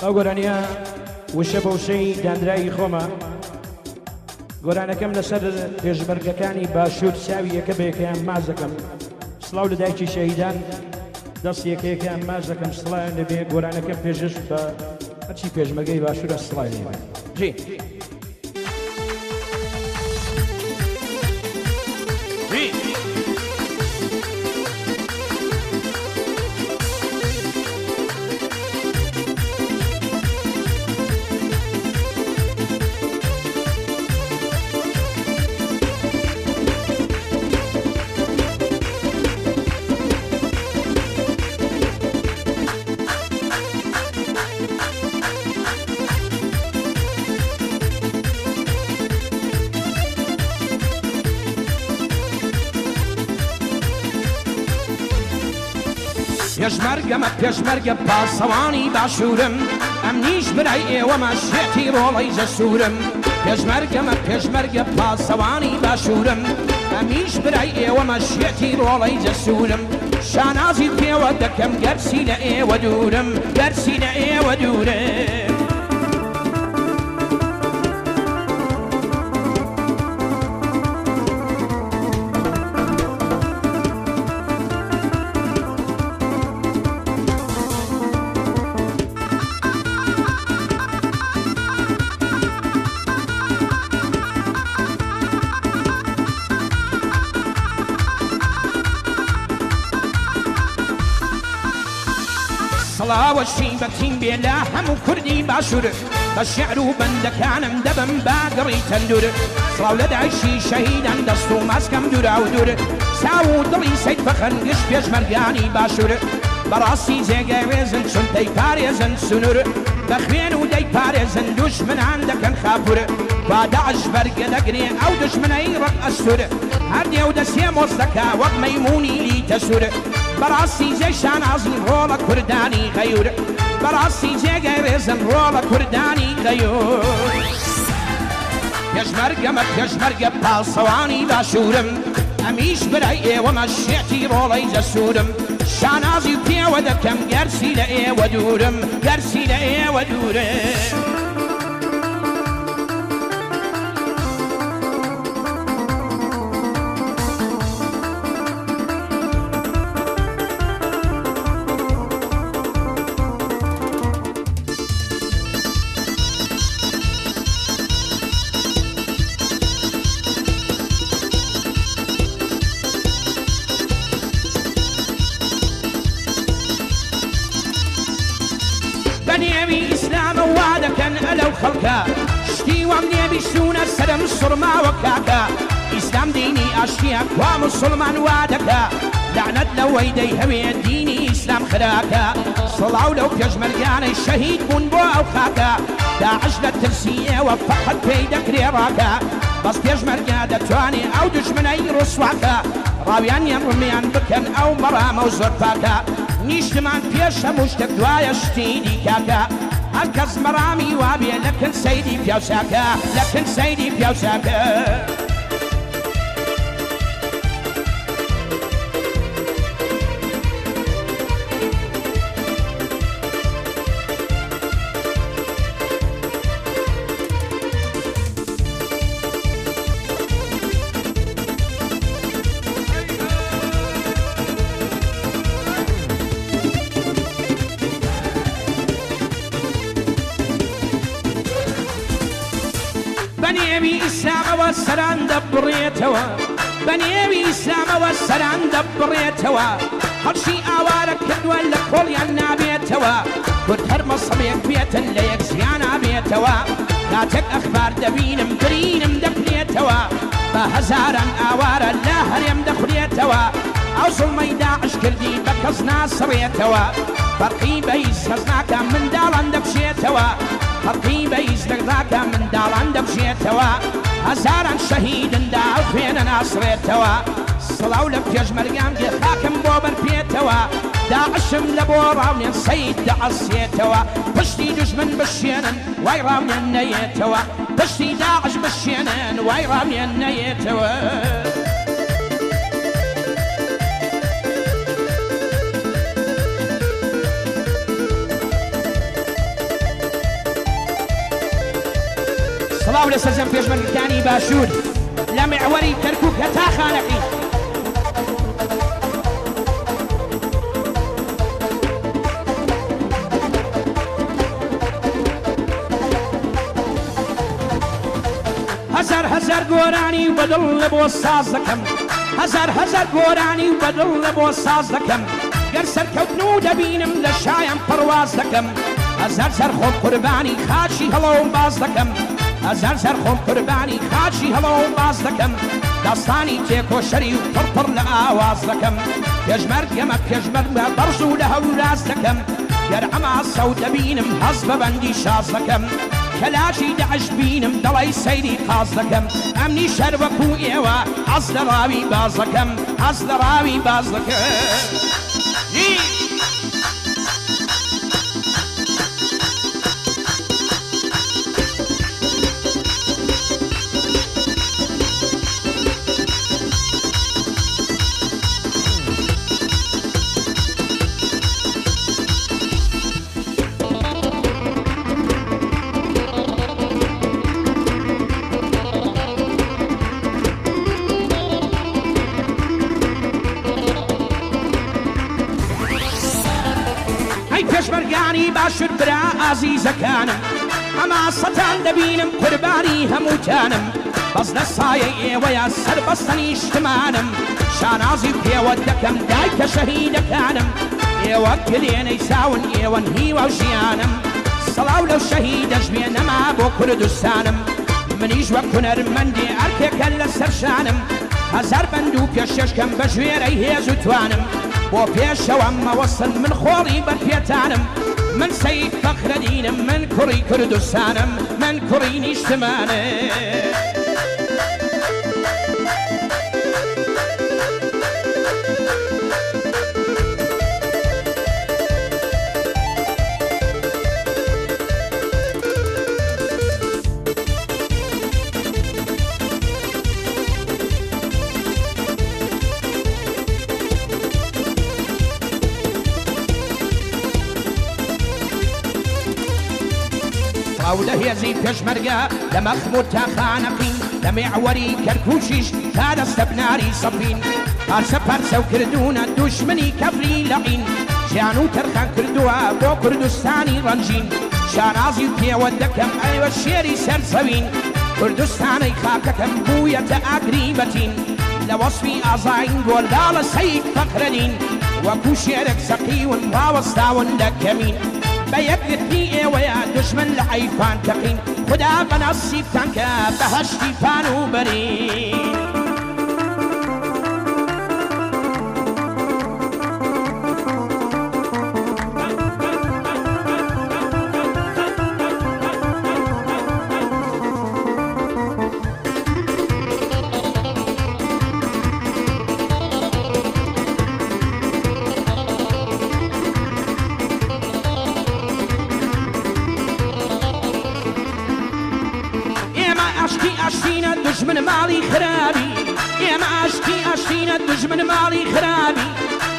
ئەو گۆرانیە وشە بە وشەی دانراوی خۆمە. گۆرانەکەم لەسەر پێشمەرگەکانی باشوور چاوی یەکە بە یەکەیان ماچ دەکەم. سڵاو لە دایکی شەهیدان، دەست یەکە یەکەیان ماچ دەکەم، سڵاویان لێبێ. گۆرانەکەم پێشش بە هەرچی پێشمەرگەی باشوورە سڵاوی لێبێ. جی. پێشمەرگەمە پێشمەرگە پاسەوانی باشوورم، ئەمنیش برای ئێوەمە شێتی ڕۆڵەی جەسوورم. پێشمەرگەمە پێشمەرگە پاسەوانی باشوورم، ئەمیش برای ئێوەمە شێتی ڕۆڵەی جەسوورم. شانازی پێوە دەکەم گەرچی لە ئێوە دوورم، گەرچی لە ئێوە دوورم. سڵاوەشی بەتیم بێ لە هەموو کوردی باشوور، بە شعر و بەندەکانم دەبم باگڕی تەندور. سڵاو لە دایکی شەهیدان دەست و ماسکەم دوورا و دوور، چاو و دڵی سەید فەخرن گشت پێشمەرگانی باشوور. بەڕاستی جێگای ڕێزن چون دەیپارێزن سنوور، بە خوێن و دەیپارێزن دوژمنان دەکەن خاپوور. با داعش بەرگە دەگرێ ئەو دوژمنەی ڕق ئەستوور، هەر دێ و دەسێ مۆز دەکا وەک مەیموونی لیتەسوور. بەڕاستی جێی شانازین ڕۆڵە کوردانی غەیور، بەڕاستی جێگای ڕێزن ڕۆڵە کوردانی غەیور. پێشمەرگەمە پێشمەرگە پاسەوانی باشوورم، ئەمیش برای ئێوەمە شێتی ڕۆڵەی جەسوورم. شانازی پێوە دەکەم گەرچی لە ئێوە دوورم، گەرچی لە ئێوە دوورم. بە نێوی ئیسلامە وا دەکەن ئەلەو خەڵکە، شتی وام لێ بیستوونە سەرم سوڕماوە کاکە. ئیسلام دینی ئاشتیە کوا موسڵمان وا دەکا، لەعنەت لەوەی دەیهەوێ دینی ئیسلام خراکە. سڵاو لەو پێشمەرگانەی شەهید بوون بۆ ئەو خاکە، داعش لە ترسی ئێوە فەقەت پێی دەکرێ ڕاکە. بەس پێشمەرگە دەتوانێ ئەو دوژمنەی ڕسواکە، ڕاویانیان ڕمیان بکەن ئەو مەڕامە و زۆر پاکە. نیشتمان پێش هەموو شتێک دوایە شتی دیکاکە، هەر کەس مەڕامی وابێ لە کن سەیری پیاوچاکە، لە کن سەیری پیاوچاکە. بە نێوی ئیسلامەوە سەران دەبڕێتەوە، بە نێوی ئیسلامەوە سەران دەبڕێتەوە. خەڵکی ئاوارە کردووە لە کۆڵیان نابێتەوە، کورد هەر مەسەڵێک بێتن لە یەک زیان نابێتەوە. کاتێک ئەخبار دەبینم برینم دەکرێتەوە، بە هەزاران ئاوارە لە هەرێم دەخورێتەوە. ئەو زوڵمەی داعش کردی بە کەس ناسڕێتەوە، فەرقی بە هیچ کەس ناکا منداڵان دەکوژێتەوە، فەرقی بە هیچ کەس ناکا منداڵان دەکوژێتەوە. هەزاران شەهیدن دا ئەو خوێنە ناسڕێتەوە. سڵاو لە پێشمەرگان بێ خاکم بۆ بەرپێتەوە، داعشم لە بۆ ڕاونێن سەید دەعەسێتەوە. پشتی دوژمن بشێنن وای ڕاونێن نەیەتەوە، پشتی داعش بشێنن وای ڕاونێن نەیەتەوە. سڵاو لە سەرجەم پێشمەرگەکانی باشوور لە میعوەری کەرکوک هەتا خانەقین. هەزار هەزار گۆرانی و بەدڵ لە بۆ ساز دەکەم هەزار هەزار گۆرانی و بەدڵ لە بۆ ساز دەکەم گەر سەرکەوتن و دەبینم لە شایان پەڕواز دەکەم هەزار جار خۆم قوربانی خاکی هەڵۆم باز دەکەم هەزار جار خۆم قوربانی خاکی هەڵۆم باز دەکەم داستانی تێکۆشەری و پڕ پڕ لە ئاواز دەکەم پێشمەرگەمە پێشمەرگە بەرز و لە هەوراز دەکەم گەر عەماسە و دەبینم هەست بە بەندی شاز دەکەم کەلاکی دەعش بینم دەڵێی سەیری قاز دەکەم ئەمنیش هەر وەکو ئێوە حەز لە ڕاوی باز دەکەم حەز لە ڕاوی باز دەکەم. ئەی پێشمەرگانی باشور برا ئازیزەکانم حەماسەتان دەبینم قوربانی هەمووتانم بەس لە سایەی ئێوەیا سەربەستە نیشتمانم شانازی پێوە دەکەم دایکە شەهیدەکانم ئێوە گلێنەی چاون ئێوەن هیوا و ژیانم سڵاو لەو شەهیدەش بێ نەما بۆ کوردستانم منیش وەک هونەرمەندێ ئەرکێکە لەسەر شانم هەزار بەند و پێشکێش کەم بە ژوێرەی هێز و توانم بۆ پێشەوە مەوەستن من خۆڵی بەر پێتانم من سەید فەخرەدینم من کوڕی کوردستانم من کوڕی نیشتمانم. سڵاو لە هێزی پێشمەرگە لە مەخمور تا خانەقین لە میعوەری کەرکوکیش تا دەستە بناری سەفین پارچە پارچەو کردوونە دوژمنی کەفری لەعین ژیان و تەرخان کردووە بۆ کوردستانی ڕەنجین شانازی و پێوە دەکەم ئەیوە شێری سەر زەوین کوردستانەی خاکەکەم بوویەتە ئاگری بەتین لە وەسفی ئازاین بۆ لاڵە سەید فەخرەدین وەکو شێرێک سەقیون ڕاوەستاون لە کەمین بە یەکگرتنی ئێوەیە دوژمن لە عەیفان تەقین خودا بە نەسیبتان کە بەهەشتی پان و بەرین. ئێمە ئاشتی ئاشتینە دوژمن ماڵی خرابی ئێمە ئاشتی ئاشتینە دوژمن ماڵی خرابی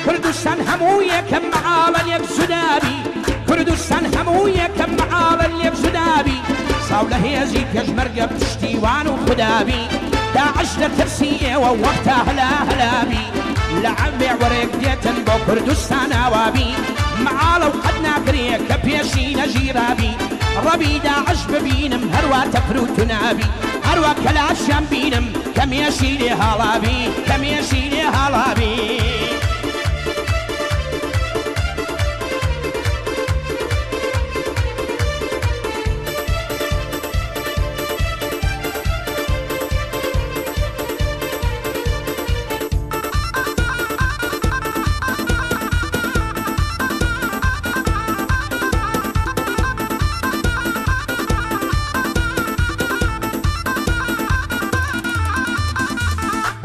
کوردستان هەموو یەکەم مەعاڵە لێک جودابی کوردستان هەموو یەکەم مەعاڵە لێک جودابی ساو لە هێزی پێشمەرگە پشتیوان و خودابی داعش لە ترسی ئێوە وەختا هەلا هەلابی لە عەمێ وەرێک دێتن بۆ کوردستان ئاوابی مەعاڵە و قەت ناکرێ کە پێشی نەژیرابی ڕەبی داعش ببینم هەروا تەفر و تونابی هەروا کەلاشیان بینم کە مێشی لێ هاڵابی کە مێشی لێ هاڵابی.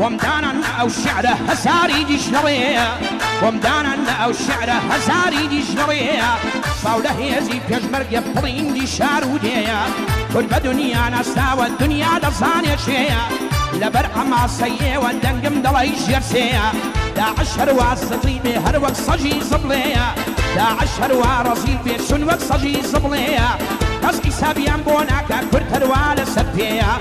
بۆم دانان ئەو شعرە هەزاری دیش لەڕێیە بۆم دانان ئەو شعرە هەزاری دیش لەڕێیە ساو لە هێزی پێشمەرگە پڵیندی شار و دێیە کورد بە دنیا ناساوە دنیا دەزانێ شێیە لەبەر عەماسەی ئێوە دەنگم دەڵێی ژێرسێیە داعش هەروا سەزی بێ هەر وەک سەگی زبڵێیە داعش هەروا ڕەزیل بێ چون وەک سەگی زبڵێیە. کەس حیسابیان بۆ ناکا کورد هەروا لەسەر پێیە.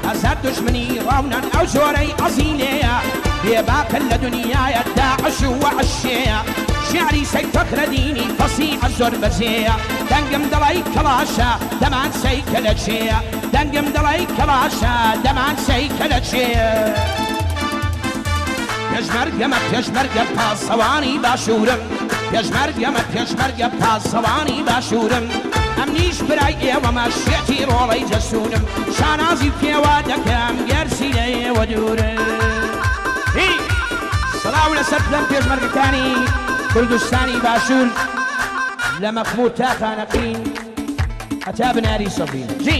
هەزار دوژمنی ڕاونان ئەو جۆرەی ئەزیلێیە. بێباکن لە دونیایە داعش و وەعشێیە. شیعری سەید فەخرەدینی فەسیحە زۆر بەجێیە. دەنگم دەڵێی کەڵاشە دەمانچەی کەلەکێیە. دەنگم دەڵێی کەڵاشە دەمانچەی کەلەکێیە. پێشمەرگەمە پێشمەرگە پاسەوانی باشوورم. پێشمەرگەمە پێشمەرگە پاسەوانی باشوورم. ئەمنیش برای ئێوەمە شێتی ڕۆڵەی جەسوورم. شانازی پێوە دەکەم گەرچی لە ئێوە دوورم. هی سڵاو لەسەر پلەم پێشمەرگەکانی کوردستانی باشوور لە مەخموور تا خانەقین هەتا بناری سەفین. جی.